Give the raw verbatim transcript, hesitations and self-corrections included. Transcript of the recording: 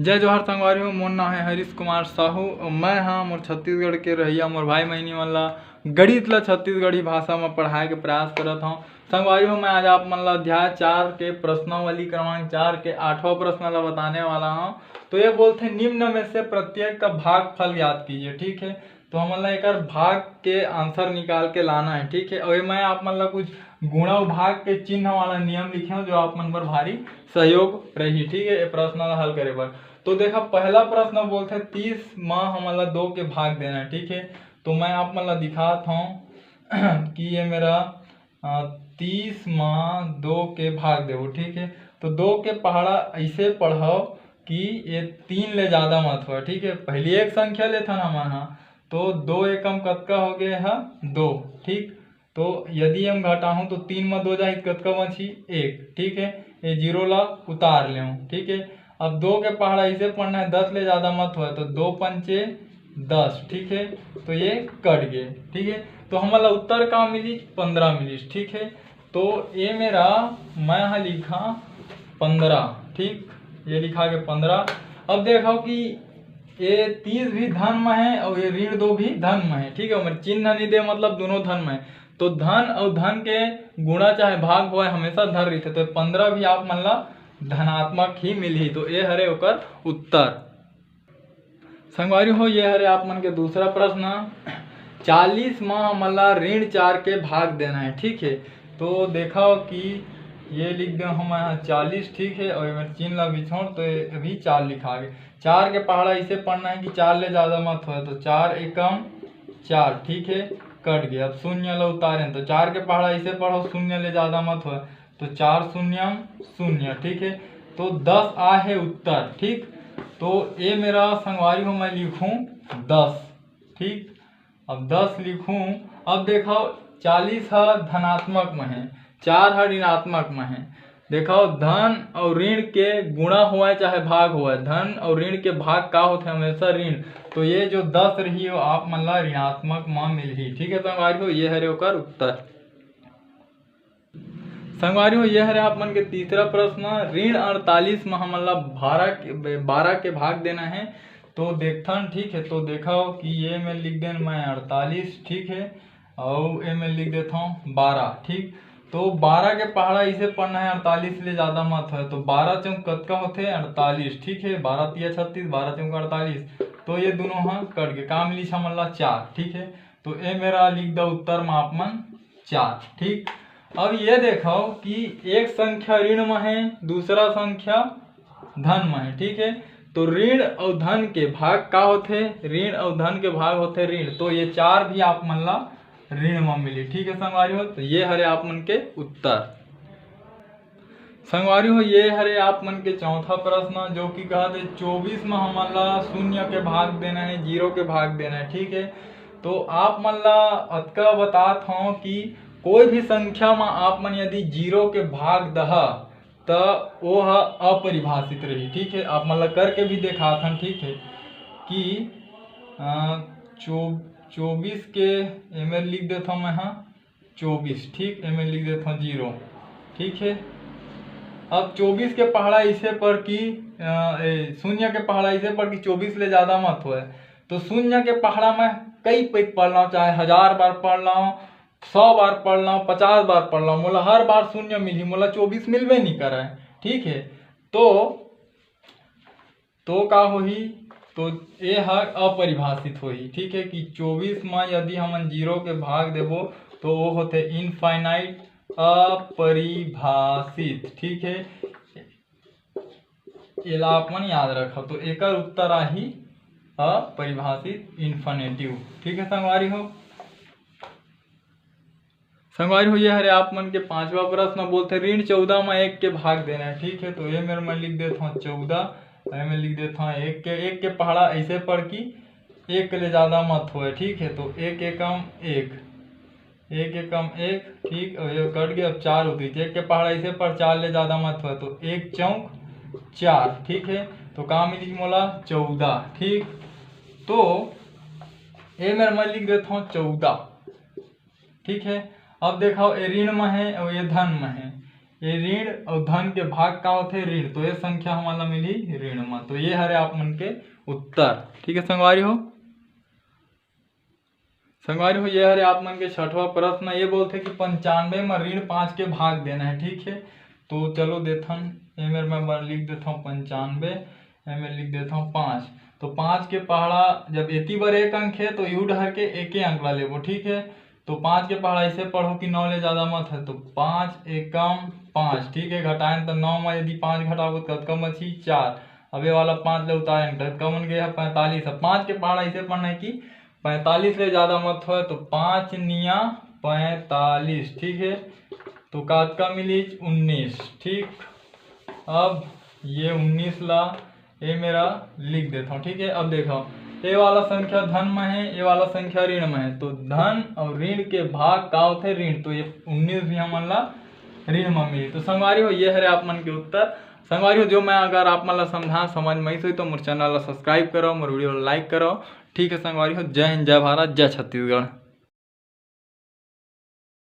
जय जोहार संगवारी हो, मोर नाम है हरीश कुमार साहू। मैं हाँ मोर छत्तीसगढ़ के रहइया मोर भाई बहिनी मन ला गणित ला छत्तीसगढ़ी भाषा में पढ़ाए के प्रयास करत हूँ। संगवारी हो, मैं आज आप मन ला अध्याय चार के प्रश्नावली क्रमांक चार के आठवां प्रश्न ला बताने वाला हूँ। तो ये बोलथे, निम्न में से प्रत्येक का भागफल ज्ञात कीजिए। ठीक है, तो हमन ला एकर भाग के आंसर निकाल के लाना है। ठीक है, और ये मैं आप मन ला कुछ गुणा भाग के चिन्ह वाला नियम लिखे हूँ, जो आप मन बर भारी सहयोग रही। ठीक है, ये प्रश्न ला हल करे बर। तो देखा, पहला प्रश्न बोलथे, तीस मा हमन ला दो के भाग देना है। ठीक है, तो मैं आप मन ला दिखात हूँ कि ये मेरा तीस मा दो के भाग देबो। ठीक है, तो दो के पहाड़ा ऐसे पढ़ाओ कि ये तीन ले ज़्यादा मत हो। ठीक है, पहली एक संख्या लेथन हमन हा, तो दो एकम कतका हो गए हा? दो। ठीक, तो यदि हम घटाहूँ तो तीन मा दो जाही, कतका बची? एक। ठीक है, ये जीरो ला उतार लेहूँ। ठीक है, अब दो के पहाड़ा ऐसे पढ़ना है, दस ले ज़्यादा मत हो, तो दो पंचे दस। ठीक है, तो ये कट गए। ठीक है, तो हमन ला उत्तर का मिली? पंद्रह मिली। ठीक है, तो ये मेरा, मैं हा लिखा पंद्रह। ठीक, ये लिखा के पंद्रह। अब देखो कि ये तीस भी धन में है और ये ऋण दो भी धन में है। ठीक है, ओमेर चिन्ह नहीं दे, मतलब दोनों धन में है। तो धन और धन के गुणा चाहे भाग होए, हमेशा धन रहते। तो पंद्रह भी आप मन ला धनात्मक ही मिलही। तो ये हरे ओकर उत्तर। संगवारी हो, ये हरे आप मन के दूसरा प्रश्न। चालीस मा हमन ला ऋण चार के भाग देना है। ठीक है, तो देखो कि ये लिख दे हम यहाँ चालीस। ठीक है, और एमेर चिन्ह ला भी छोड़, तो ये अभी चार लिखा गए। चार के पहाड़ा इसे पढ़ना है कि चार ले ज़्यादा मत होए, तो चार एकम चार। ठीक है, कट गए। अब शून्य ला उतारें, तो चार के पहाड़ा इसे पढ़ो, शून्य ले ज़्यादा मत होए, तो चार शून्यम शून्य। ठीक है, तो दस आ है उत्तर। ठीक, तो ये मेरा संगवारी हो, मैं लिखूँ दस। ठीक, अब दस लिखूँ। अब देखो, चालीस ह धनात्मक में है, चार ह ऋणात्मक में है। देखो, धन और ऋण के गुणा होए चाहे भाग होए, धन और ऋण के भाग का होथे? हमेशा ऋण। तो ये जो दस रही हो, आप मन ला ऋणात्मक में मिलही। ठीक है संगवारी हो, ये हरे ओकर उत्तर। संगवारी हो, ये हरे आप मन के तीसरा प्रश्न। ऋण अड़तालीस में हमन ला बारह के, बारह के भाग देना है। तो देखथन, ठीक है, तो देखो कि ये में लिख देन मैं अड़तालीस। ठीक है, और ये में लिख देता हूँ बारह। ठीक, तो बारह के पहाड़ा इसे पढ़ना है, अड़तालीस ले ज़्यादा मत है। तो बारह चौक कतका होथे? अड़तालीस। ठीक है, बारह तिया छत्तीस, बारह चौक अड़तालीस। तो ये दोनों हाँ कट के काम लीछा मन ला चार। ठीक है, तो ये मेरा लिख दो उत्तर में आप मन चार। ठीक, अब ये देखो कि एक संख्या ऋण में है, दूसरा संख्या धन में है। ठीक है, तो ऋण और धन के भाग का होथे? ऋण और धन के भाग होथे ऋण। तो ये चार भी आप मन ला ऋण में मिली। ठीक है संगवारी हो, तो ये हरे आप मन के उत्तर। संगवारी हो, ये हरे आप मन के चौथा प्रश्न, जो कि कहत हे चौबीस में हमन ला शून्य के भाग देना है, जीरो के भाग देना है। ठीक है, तो आप मन ला अतका बतात हूँ कि कोई भी संख्या में आप मन यदि जीरो के भाग दहा, त वो ह अपरिभाषित रही। ठीक है, आप मन ला करके भी देखात हन। ठीक है, कि अ, चौ चौबीस के एमे लिख देता हूँ मैं, हाँ, चौबीस। ठीक, एमे लिख देता हूँ जीरो। ठीक है, अब चौबीस के पहाड़ा इसे पर कि अ, ए, शून्य के पहाड़ा इसे पर कि चौबीस ले ज़्यादा मत होए। तो शून्य के पहाड़ा मैं कई पैक पढ़ लाऊँ, चाहे हज़ार बार पढ़ लाऊँ, सौ बार पढ़ लाऊँ, पचास बार पढ़ लाऊँ, मोला हर बार शून्य मिली, मोला चौबीस मिलबे नहीं करे। ठीक है, तो तो का होही? तो ये ह अपरिभाषित होही। ठीक है, कि चौबीस में यदि हमन जीरो के भाग देबो, तो वो होथे इनफाइनाइट, अपरिभाषित। ठीक है, एला आप मन याद रखो। तो एकर उत्तर आही अपरिभाषित, इन्फिनेटिव। ठीक है संगवारी हो, संगवारी हो, ये हरे आप मन के पांचवा प्रश्न, बोलथे ऋण चौदह में एक के भाग देना है। ठीक है, तो ये मेर मैं लिख देता हूँ चौदह, ये मैं लिख देता हूँ एक के, एक के पहाड़ा ऐसे पर कि एक ले ज़्यादा मत होए। ठीक है, तो एक एकम एक, एक एकम एक। ठीक, और ये कट गया, अब चार होती थी, एक के पहाड़ा ऐसे पर चार ले ज़्यादा मत होए, तो एक चौक चार। ठीक है, तो का मिली मोला? चौदह। ठीक, तो ये मेर मैं लिख देता हूँ चौदह। ठीक है, अब देखो, ये ऋण में है और ये धन में है। ये ऋण और धन के भाग का होथे? ऋण। तो ये संख्या हमन ला मिली ऋण म। तो ये हरे आप मन के उत्तर। ठीक है संगवारी हो, संगवारी हो, ये हरे आप मन के छठवां प्रश्न। ये बोलथे कि पंचानबे म ऋण पाँच के भाग देना है। ठीक है, तो चलो देथन, एमेर मैं बर लिख देथव पंचानबे, एमेर लिख देथव पाँच। तो पाँच के पहाड़ा जब एती बर एक अंक है तो यू डहर के एके अंक ला लेबो। ठीक है, तो पाँच के पहाड़ा ऐसे पढ़ो कि नौ ले ज्यादा मत है, तो पाँच एकम पाँच। ठीक है, घटाएन तो नौ में यदि पाँच घटाबो तो कतका बची? चार। अब ये वाला पाँच ले उतारेन तो कतका बन गया? पैंतालीस। अब पाँच के पहाड़ा ऐसे पढ़ना है कि पैंतालीस ले ज्यादा मत होय, तो पाँच निया पैंतालीस। ठीक है, तो कतका मिलीच? उन्नीस। ठीक, अब ये उन्नीस ला एमेर लिख देथव। ठीक है, अब देखो, ये वाला संख्या धन में है, ये वाला संख्या ऋण में है, तो धन और ऋण के भाग का होथे? ऋण। तो ये उन्नीस भी हमन ला ऋण में मिली। तो संगवारी हो, ये हरे आप मन के उत्तर। संगवारी हो, जो मैं अगर आप मन ला समझा समझ में आइस होही तो मोर चैनल ला सब्सक्राइब करो, मोर वीडियो ला लाइक करो। ठीक है संगवारी हो, जय हिंद, जय भारत, जय छत्तीसगढ़।